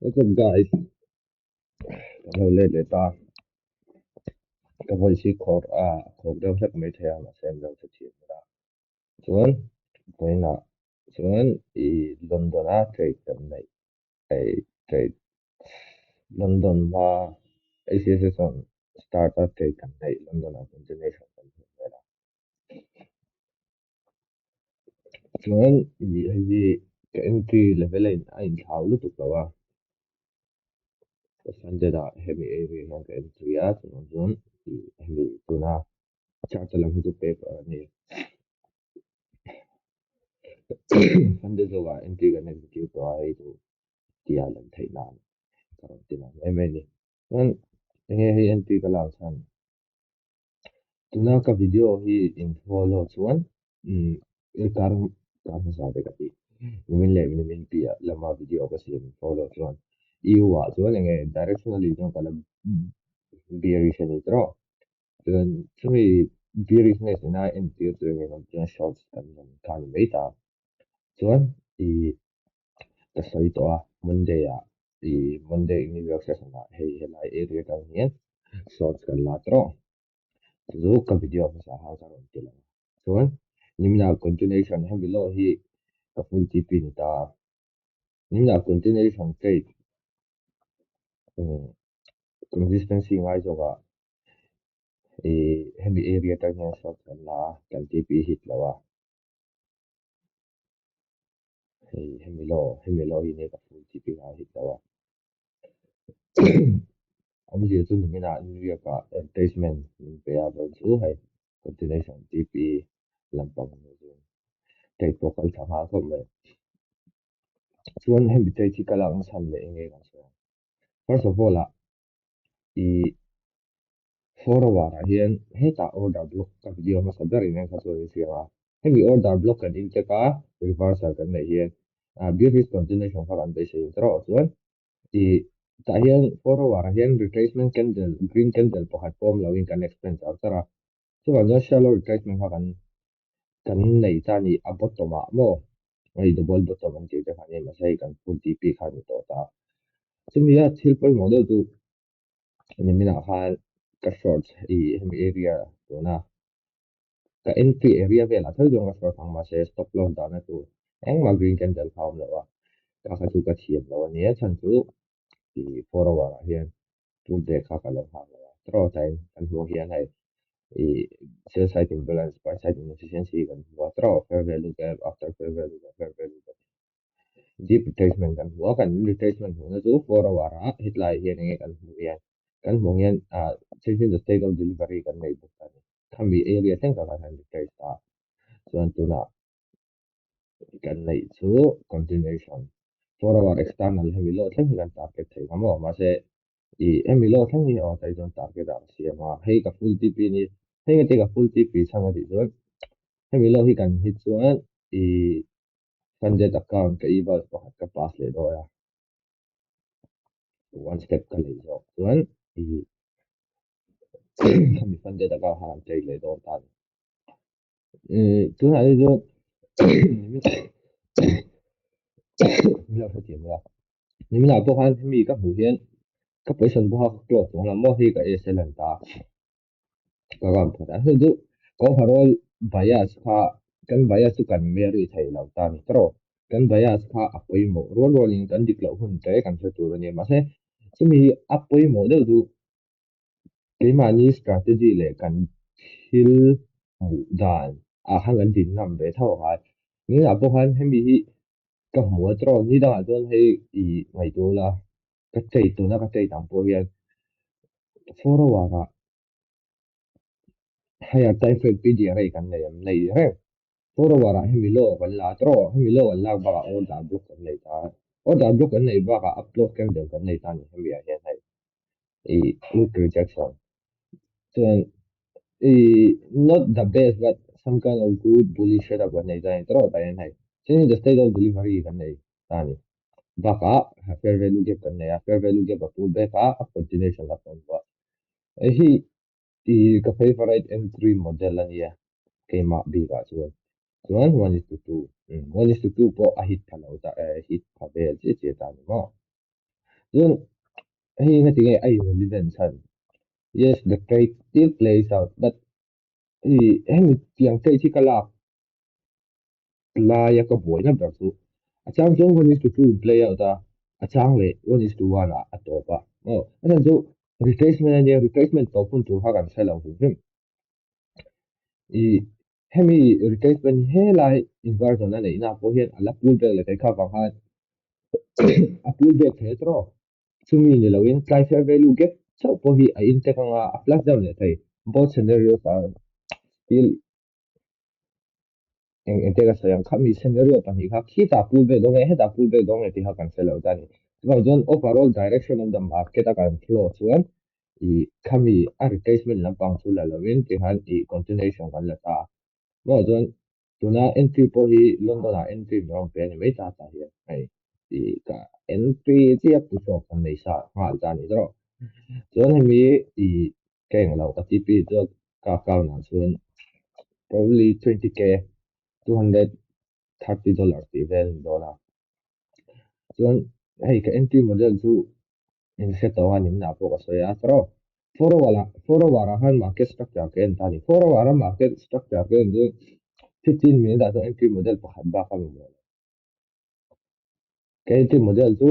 What's up guys? Kan lo let leh ta. Ka voice hi khawr a khawk deuh hlek mai thei a mahse an lo hre thiam ila. Chuan vawiinah chuan i London a trade kan neih ei trade London hma Asia session start a trade kan neih London ah continuation kan hmuh vel a. Chuan i hei hi ka entry level a in a inthlau lutuk lo a. Ka funded ah hemi area hian ka entry a chuvang chuan i hemi tuna chart lam hi chu paper a ni. Funded zawkah entry kan execute tawh a hei chu tia lan theih nan ka rawn ti lang mai mai a ni. Chuan enge hei entry ka lak chhan tuna ka video hi in follow chuan kar kar hmasa te ka ti nimin leh nimin piah lama video ka siam in follow chuan EU ah chuan enge directionally chuan ka la bearish a ni tawh chuan chumi bearishness ina entir chu enge awm chuan shorts kan rawn kha ni mai ta chuan i ka sawi tawh a Monday ah i Monday New York session ah hei helai area atang hian shorts kan la tawh chu ka video hmasa khan ka rawn ti lang chuan nimina continuation hemi law hi ka full TP ni ta nimina continuation trade consistency ngai zawkah i hemi area atang hian short kan la a kan TP hit lo a hei hemi law hi ka full TP kha hit lo a awmzia chu nimina New York ah retracement min pe a vawiin chu hei continuation TP lampang chu trade pawh kal tha nghal khawp mai chuan hemi trade hi ka lak na chhan leh enge kan sawi ang first of all ah i 4 hour ah hian hetah order block ka video hmasa ber in kha chuan in siam a hemi order block kan in check a reversal kan neih hian bearish continuation kha kan beisei tawh chuan i tah hian 4 hour ah hian retracement candle green candle pakhat pawh awm lo in kan explain char char a chuvang chuan shallow retracement kha kan kan nei ta ni a bottom ah maw hei double bottom an tih te kha ni mahse hei kan full TP kha ni tawh ta chumi a thil pawimawh deuh chu niminah khan ka short i hemi area tuna ka entry area velah tho chuan ka short ang mahse stop loss dahna tur engmah green candle kha awm lo a ka kha chu ka thiam lo ania chhan chu i 4 hour ah hian pullback kha ka lo nghak lo a tawh time kan hmuh hian hei i sell side imbalance buy side inefficiency kan hmu a tawh fair value gap after fair value gap fair value gap deep retracement kan hmu a kan retracement hmuhna chu 4 hour ah hetlai hian enge kan hmuh hian kan hmuh hian change in the state of delivery kan nei bawk a ni khami area thleng tak ah khan retrace ta chuan tunah kan neih chu continuation 4 hour external hemi law thleng hi kan target thei nga maw mahse i hemi law thleng hi aw tai chuan target ah siam a hei ka full TP ni hei nga te ka full TP chang a tih chuan hemi law hi kan hit chuan i funded account ka eval pakhat ka pass leh dawn a one step ka lei zawk chuan i khami funded account kha kan trade leh dawn ta ni tunah hi chuan min lo hrethiam ila niminah pawh khan hemi ka hmuh hian ka position pawh kha ka close chuang lo maw hei ka SL an ta ka ram phat a hei chu ka overall bias kha kan bias chu kan marry thei lo ta ni tawh kan bias kha a pawimawh rual rualin kan dik loh hun te kan hre tur a ni mahse chumi a pawimawh deuh chu keimahni strategy leh kan thil hmuh dan ah khan kan din ngam ve tho angai niminah pawh khan hemi hi ka hmu a tawh ni dangah chuan hei i ngaihtuah ula ka trade tuna ka trade ang pawh hian 4 hour ah hei a time frame PDRA kan nei am nei reng 4 hour ah hemi law kan la tawh hemi law kan lak bakah order block kan nei ta order block kan nei bakah upclose candle kan nei ta ni hemi ah hian hei i weak rejection chuan i not the best but some kind of good bullish setup kan nei ta ni tawh ta hian hei change the state of delivery kan nei ta ni bakah fair value gap kan nei a fair value gap a pull back a a continuation a awm bawk hei hi i ka favorite entry model ania keimah bikah chuan chuan 1:2 1:2 pawh a hit pha lo ta hit pha vel chiah chiah ta ni maw. Chuan hei nga tinge a irrelevant chhan? Yes, the trade still plays out, but i hemi tiang trade hi ka lak laia ka buaina ber chu a chang chuan 1:2 in play out a, a chang leh 1:1 ah a tawp a. Maw a chhan chu retracement ania, retracement tawp hun tur kha kan hre lo hrim hrim. I hemi retracement hi helai inversion a neihna pawh hian a la pull back leh thei kha vang khan a pull back thei a tawh. Chumi ni loin tlai fair value gap chauh pawh hi a intek anga a plus down leh thei. Both scenarios are still eng engte ka sawi ang kha mi scenario pahnih kha khitah pull back dawn nge hetah pull back dawn nge tih kha kan hre lo ta a ni. Chuvang chuan overall direction of the market a kan flow chuan i khami a retracement lampang chu la loin tikhan i continuation kan la ta a. Maw chuan tuna entry pawh hi London ah entry min rawn pe a ni mai ta tah hian hei i ka entry chiah pu chhuak kan nei sa nghal ta a ni tawh. Chuan hemi i ka englo ka TP chuan ka account ah chuan probably 20K, $230 tih vel a ni dawn a. Chuan hei ka entry model chu in hre tawh a nimnah pawh ka sawi a tawh. 4 hour ah 4 hour ah khan market structure ka en ta a ni. 4 hour a market structure ka en chu 15 minute ah chuan entry model pakhat bak a mamawh lo. Ka entry model chu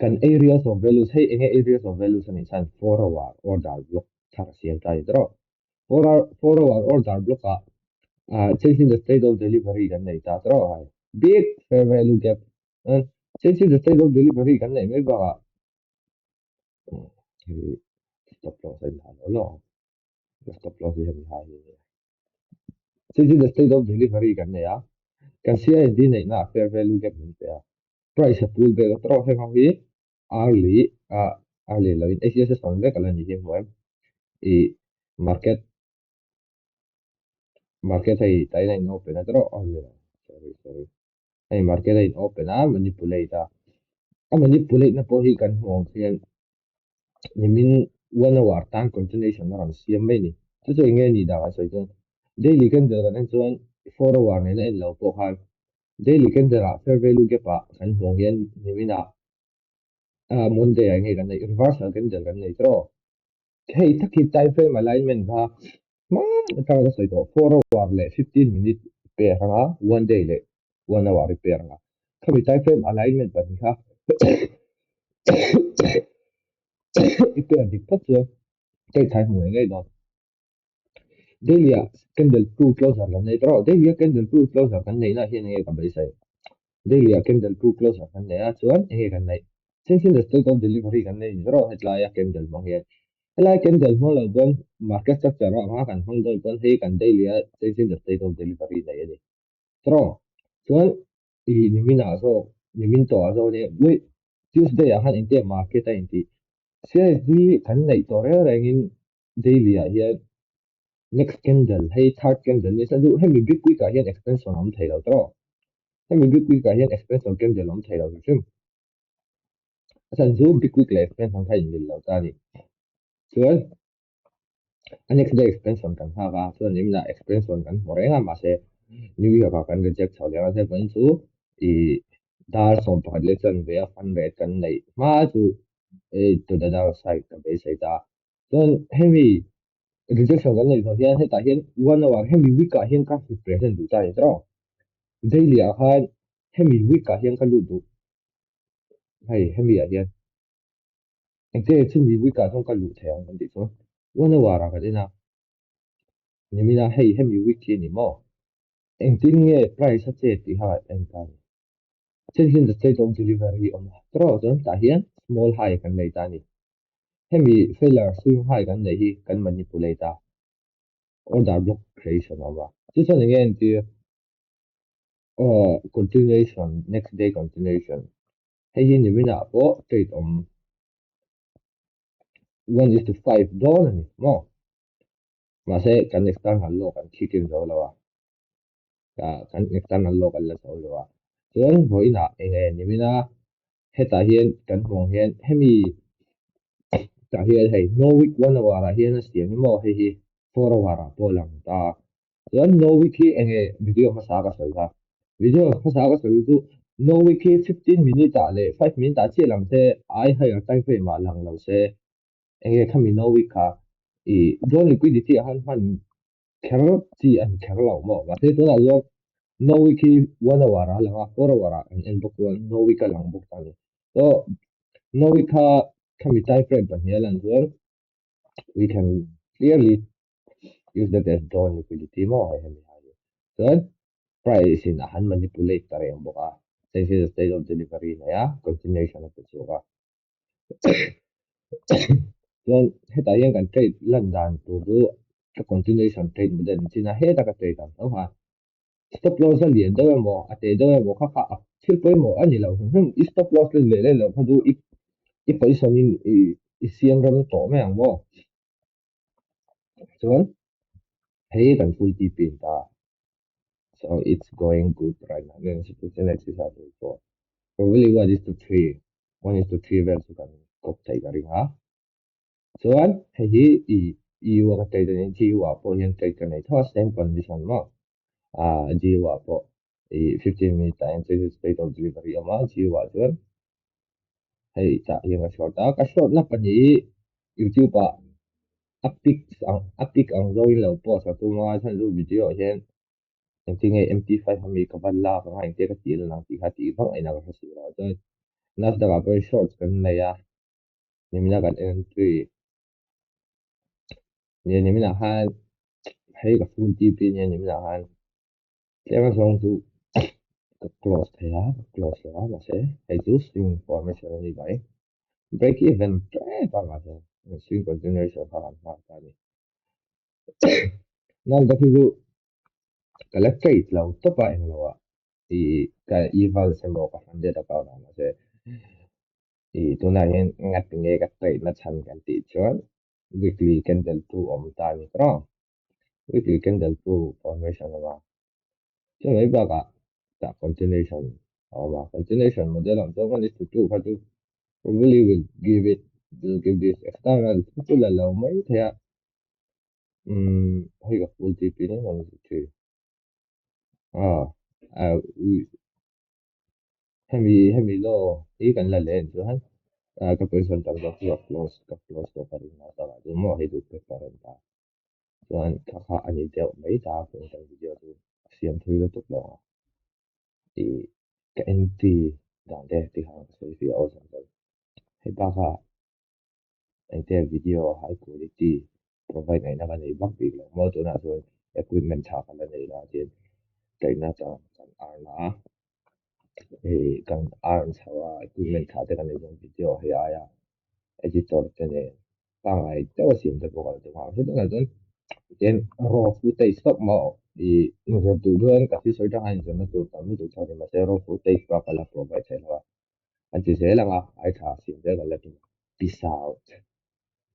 kan areas of values, hei enge areas of values a nih chuan 4 hour order block thar a siam ta a ni tawh. 4 hour order block ah changing the state of delivery kan nei ta tawh hai. Big fair value gap. Changing the state of delivery kan nei mai bakah stop loss a inhal lo lo. Stop loss hi hemi hai hi. Changing the state of delivery kan nei a. Kan CISD neihna fair value gap min pe a. Price a pull back a tawh heng ho hi early a early loin ACSS on vek ala ni hi hmuh em. I market hei tain a in open a tawh. Sorry, sorry. Hei market a in open a, manipulate a. A manipulate na pawh hi kan hmuh ang khian nimin 1 hour tan continuation a rawn siam mai ni. Chu chu enge ni dah kan sawi chuan daily candle kan en chuan 4 hour nena en lo pawh khan daily candle ah fair value gap ah kan hmuh ang hian nimin ah Monday ah nge kan nei reversal candle kan nei tawh. Hei taki time frame alignment kha hma atanga ka sawi tawh, 4 hour leh 15 minute pair anga, one day leh 1 hour i pair anga, khami time frame alignment pahnih kha i pair dik phawt chuan trade thai hmu ngei ngei dawn. Daily ah candle two closure kan nei tawh. Daily a candle two closure kan neih na hian enge ka beisei? Daily ah candle two closure kan nei a chuan enge kan neih? Changing the state of delivery kan nei ni tawh hetlai a candle hmang hian. Helai candle hmang lo pawn market structure ah anga kan hmang dawn pawn hei kan daily a changing the state of delivery nei a ni tawh. Chuan i nimin ah zawk, nimin tawh ah zawk ania, Tuesday ah khan engtia market a intih CISD kan neih tawh reng rengin daily ah hian next candle hei third candle ni chuan hemi big week ah hian expansion awm thei lo tawh. Hemi big week ah hian expansion candle awm thei lo hrim hrim. A chhan chu big week leh expansion kha inmil lo ta a ni. Chuan a next day expansion kan nghak a, chuan nimin ah expansion kan hmu reng a, mahse New York ah kan reject chho leh a, chuan chu i dar 11 leh chuan ve a fund rate kan neih hma chu to the downside ka beisei ta. Chuan hemi rejection kan neih zawh hian hetah hian 1 hour hemi week ah hian ka represent duh ta a ni tawh. Daily ah khan hemi week ah hian ka lut duh. Hei hemi ah hian engte chumi week ah chuan ka luh thei ang kan tih chuan 1 hour ah kan en a. Nimina hei hemi week hi ni maw? Engtin nge price a che tih kha en ta ni. Changing the state of delivery awm a tawh chuan tah hian small high kan nei ta a ni. Hemi failure swing high kan nei hi kan manipulate a. Order block creation awm a. Chu chuan enge entir? Continuation, next day continuation. Hei hi nimin ah pawh trade awm 1:5 dawn a ni maw? Mahse kan external low kan khikin zo lo a. Kan external low kan la zo lo a. Chuan vawiinah enge nimina hetah hian kan hmuh ang hian hemi tah hian hei no wick 1 hour ah hian a siam hi maw? Hei hi 4 hour ah pawh a lang ta. Chuan no wick hi enge video hmasa ka sawi kha? Video hmasa ka sawi chu No wick hi 15 minute ah leh 5 minute ah chiah lang se, ai higher time frame ah lang lo se, enge khami no wick kha i drawn liquidity ah khan hman kher chi a ni kher lo maw. Mahse tunah chuan no wick hi 1 hour ah a lang a, 4 hour ah an en bawk chuan no wick a lang bawk ta a ni. So no wick kha khami time frame pahnih a lan chuan we can clearly use that as drawn liquidity maw hei hemi hai hi. Chuan price in a han manipulate ta reng bawk a, change in the state of delivery nei a, continuation a pe chhuak a. Chuan hetah hian kan trade lan dan tur chu ka continuation trade model ni chin a, heta ka trade ang tho kha stop loss a lian deuh emaw a te deuh emaw kha kha a thil pawimawh a ni lo hrim hrim. I stop loss leh leh loh kha chu i i position in i i siam rem tawh mai ang maw. Chuan hei kan full TP in ta. So it's going good right now. Then probably 1:3, 1:3 vel chu kan kawp thei ka ring a. Chuan hei hi i EU a ka trade anih GU ah pawh hian trade ka nei tho a, same condition maw. GU ah pawh i 15 minute ah hian state of delivery a awm a, GU ah chuan hei tah hian ka short a. Ka short na pahnih hi YouTube ah a pic ang a pic ang zawngin lo post ka tum a, chhan chu video ah hian engtin nge MT5 ami ka va lak anga engtia ka tih lan ang tih kha tih vak ngaihna ka hre si lo. Chuan Nasdaq ah pawhin shorts kan nei a, nimina kan entry nia niminah khan hei ka full TP nia niminah khan tlem a zawng chu ka close thei a, ka close lo a, mahse hei chu swing formation a ni mai. Break even tep a mahse swing continuation kha kan hman ta a ni. Nasdaq hi chu ka la trade lo tawp a englo ah i ka evals emaw ka funded account ah mahse i tunah hian ngati nge ka trade na chhan kan tih chuan weekly candle 2 awm ta a ni tawh. Weekly candle 2 formation a awm a, chumai bakah tah continuation a awm a, continuation model ang chuan 1:2 kha chu probably will give it will give this external thu chu la lo mai thei a. Hei ka full TP ni 1:3 hemi hemi law hi kan la leh chuan ka position tam zawk chu ka close tawh ka ring a takah chuan maw hei chu paper an ta chuan kha kha a ni deuh mai ta a kan video chu a siam thui lutuk lo a i ka entry dan te ti khan ka sawi fiah awlsam deuh. Hei bakah engte video high quality provide ngaihna ka nei vak bik lo maw tunah chuan equipment tha ka la nei lo a tin kaihna chuan kan earn a, hei kan earn chho a equipment tha te kan nei chuan video hei aia editor te nen pangngai deuh a siam te pawh kan tum ang tunah chuan tin raw footage tawp maw i inzir duh chuan ka thil sawi tang a inzirna tur tam lutuk chuan mahse raw footage bak ka la provide thei lo a an ti zel ang a ai tha siam zel kan la tum. Peace out.